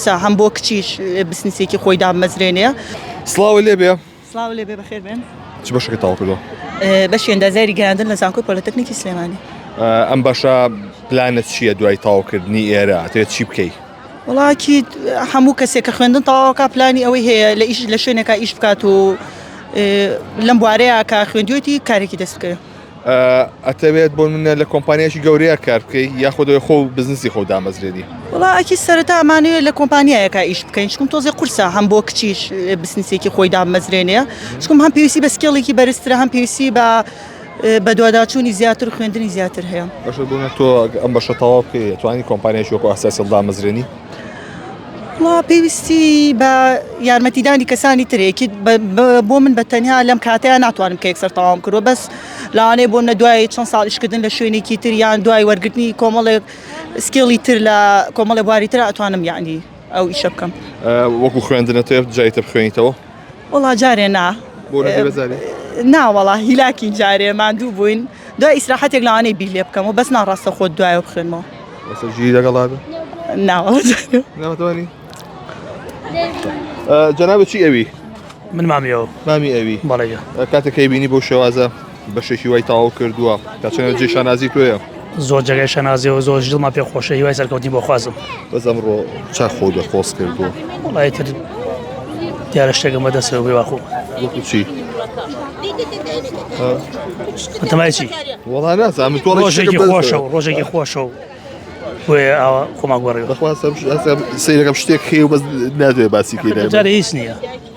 قورسە هەم بۆ کچیش بسنسێکی خۆی دابمەزرێنێ. سڵاو لێ بێ. سڵاو لێ بێ بەخێر بێن. چ بەشێکت تەواو کردووە؟ بەشی ئەندازیاری گەیاندن لە زانکۆی پۆلەتەکنیکی سلێمانی. ئەم بەشە پلانت چییە دوای تەواوکردنی ئێرە ئەتەوێت چی بکەی؟ وەڵا ئەکید هەموو کەسێک کە خوێندن تەواوەکە پلانی ئەوەی هەیە لە ئیش لە شوێنێکا ئیش بکات و لەم بوارەیە کە خوێندوێتی کارێکی دەست بکەوێت. ئەتەوێت بۆ منە لە کۆمپانیایکی گەورەیە کار بکەی یاخود ئەوێ خۆ بزنسی خۆ دامەزرێنی؟ وەڵا ئەکید سەرەتا ئەمانەوێت لە کۆمپانیایەکا ئیش بکەین چکم تۆزێ قورسە هەم بۆ کچیش بزنسێکی خۆی دابمەزرێنێ چکم هەم پێویستی بە skill ێکی بەرزترە هەم پێویستی بە بەدواداچوونی زیاتر و خوێندنی زیاتر هەیە. باشە بۆ تۆ ئەم بەشە تەواو بکەی ئەتوانی کۆمپانیایکی وەکو ئاساسیڵ دامەزرێنی؟ وڵا پێویستی بە یارمەتیدانی کەسانی ترێکی بۆ من بە تەنیا لەم کاتەیە ناتوانم کە یەکسەر تەواوم کردووە بەس لەوانەیە بۆ منە دوای چەند ساڵ ئیشکردن لە شوێنێکی تر یان دوای وەرگرتنی کۆمەڵێک skill ی تر لە کۆمەڵێ بواری تر ئەتوانم یعنی ئەو ئیشە بکەم. وەکو خوێندنە تۆ جاری تر بخوێنیتەوە؟ وەڵا جارێ نا. بۆ نەدەی بە جارێ؟ نا وەڵا هیلاکین جارێ ماندوو بووین دوای ئیسراحەتێک لەوانەیە بیر لێ بکەمەوە بەس نا ڕاستە خۆت دوایەوە بخوێنمەوە. بەسە ژیری لەگەڵا بێ؟ نا وەڵا جارێ. ناتوانی؟ جەنابت چی ئەوی؟ من مامی ئەو. مامی ئەوی؟ بەڵێ گیان. کاتێک کەی بینی بەو شێوازە بەشێکی وای تەواو کردووە تا چەندە جێی شانازی تۆیە؟ زۆر جێگای شانازیە و زۆر دڵمان پێ خۆشە هیوای سەرکەوتنی بۆ خوازم. بەس ئەمڕۆ چاک خۆت بە قۆز کردووە. وەڵا ئیتر دیارە شتێکم بەدەستەوە بێ واخۆ. وەکو چی؟ بەتەمای چی؟ وەڵا نازانم تۆ ڕۆژێکی خۆشە و ڕۆژێکی خۆشە و بۆیە ئاوا خۆمان گۆڕیوە. بەخوا سەیرەکەم شتێک هەیە و بەس ناتوێ باسی کەی. جارێ هیچ نییە.